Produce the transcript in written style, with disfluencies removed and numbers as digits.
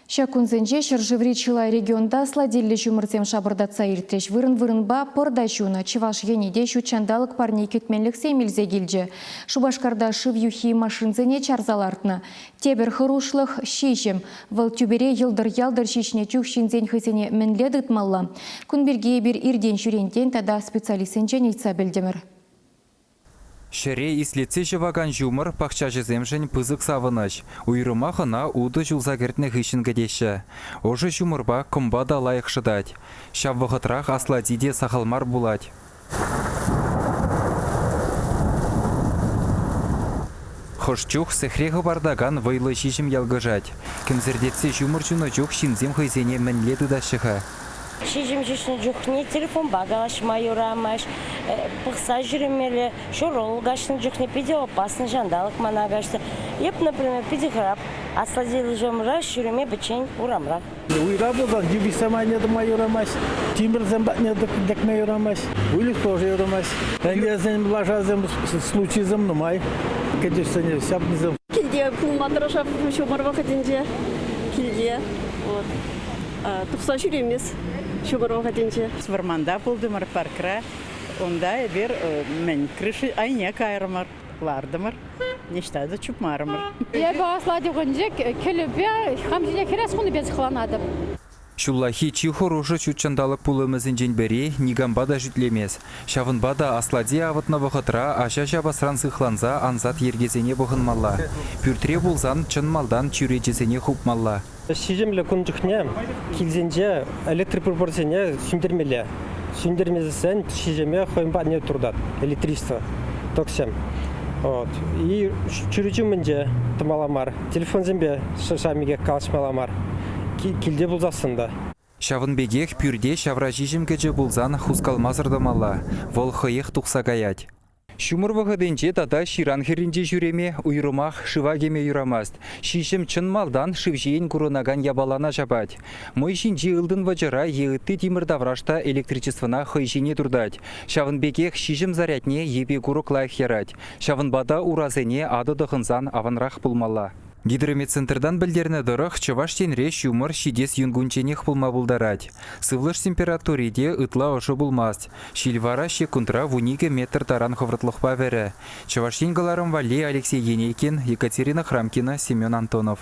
Ҫак кунсенче ҫӗршыври чылай регионта аслатиллӗ ҫумӑрсем шапӑртатса иртрӗҫ. Вырӑн-вырӑнпа пӑр та ҫунӑ. Чӑваш Ене те ҫут ҫанталӑк парни кӗтменлӗхсем илсе килчӗ. Шупашкарта шыв юххи машинсене чарса лартнӑ. Тепӗр хӑрушлӑх, ҫиҫӗм. Вӑл тӳпере йӑлтӑр-ялтӑр ҫиҫнӗ чух ҫынсен хӑйсене мӗнле тытмалла? Кун пирки эпир иртен-ҫӳрентен тата специалистсенчен ыйтса пӗлтӗмӗр. Ҫӗре ислетсе ҫӑвакан ҫумӑр пахчаҫӑсемшӗн пысӑк савӑнӑҫ. Уйрӑмах ӑна утӑ ҫулса кӗртнӗ хыҫҫӑн кӗтеҫҫӗ. Ӑшӑ ҫумӑрпа кӑмпа та лайӑх шӑтать. Ҫав вӑхӑтрах аслати те сахал мар пулать. Хӑш чух сехре хӑпартакан вӑйлӑ ҫиҫӗм ялкӑшать. Кӗмсӗртетсе ҫумӑр ҫунӑ чух ҫынсем хӑйсене мӗнле тытаҫҫӗ-ха? Ҫиҫӗм ҫиҫнӗ чухне телефонпа калаҫма юрамасть, пӑхса ҫӳремелле. Ҫурӑл каҫнӑ чухне питӗ опасный ҫанталӑк мана каҫтӑр. Эп, например, питӗ хӑрап. Аслатиллӗ ҫумра ҫӳреме пӗччен урамра. Уйра пулсан йывӑҫсем айне тӑма юрамасть, тимӗрсем патне тӗкме юрамасть, выльӑх тоже юрамасть. Ӗнесен, лашасем случайсем нумай. Кӗтӳҫсене ҫапнисем. Килте пулма тӑрӑшап ҫумӑр вӑхӑтӗнче. Килте. Вот. Тухса ҫӳремес ҫумӑр вӑхӑтӗнче. Вӑрманта пултӑмӑр, паркра. Унта эпир мӗн, крыша айне кайрӑмӑр, лартӑмӑр, ниҫта та чупмарӑмӑр. Эпӗ аслати кунче кӗлӗпе хам ҫине хӗрес хунипе сыхланатӑп. Ҫуллахи чи хӑрушӑ ҫут ҫанталӑк пулӑмӗсенчен пӗри никампа та шӳтлемест. Ҫавӑнпа та аслати авӑтнӑ вӑхӑтра аҫа ҫапасран сыхланса ансат йӗркесене пӑхӑнмалла. Пӳртре пулсан чӑн малтан чӳречесене хупмалла. Ҫиҫӗмлӗ кун чухне килсенче электроприборсене сӳнтермелле. Сӳнтермесен ҫиҫӗме хӑйӗн патне туртать электричество, токсем. Вот. И чӳрече умӗнче тӑмалла мар, телефонсемпе шамикех калаҫмалла мар. Килте пулсассӑн та. Ҫавӑн пекех пӳрте ҫавра ҫиҫӗм кӗчӗ пулсан хускалмасӑр тӑмалла, вӑл хӑех тухса каять. Ҫумӑр вӑхӑтӗнче тата ҫыран хӗрринче ҫӳреме, уйрӑмах шыва кӗме юрамасть. Ҫиҫӗм чӑн малтан шыв ҫийӗн курӑнакан япалана ҫапать. Мӑй ҫинчи ылтӑн вӑчӑра е ытти тимӗр тавраш та электричествӑна хӑй ҫине туртать. Ҫавӑн пекех ҫиҫӗм зарядне йӗпе курӑк лайӑх ярать. Ҫавӑнпа та урасене атӑ тӑхӑнсан аванрах пулмалла. Гидрометцентртан пӗлтернӗ тӑрӑх, Чӑваш Енре ҫумӑр ҫитес юнкунчченех пулма пултарать. Сывлӑш температури те ытла ӑшӑ пулмасть. Ҫил вара ҫеккунтра 12 метр таран хӑвӑртлӑхпа вӗрӗ. Чӑваш Ен кӑларӑм валли Алексей Енейкин, Екатерина Храмкина, Семен Антонов.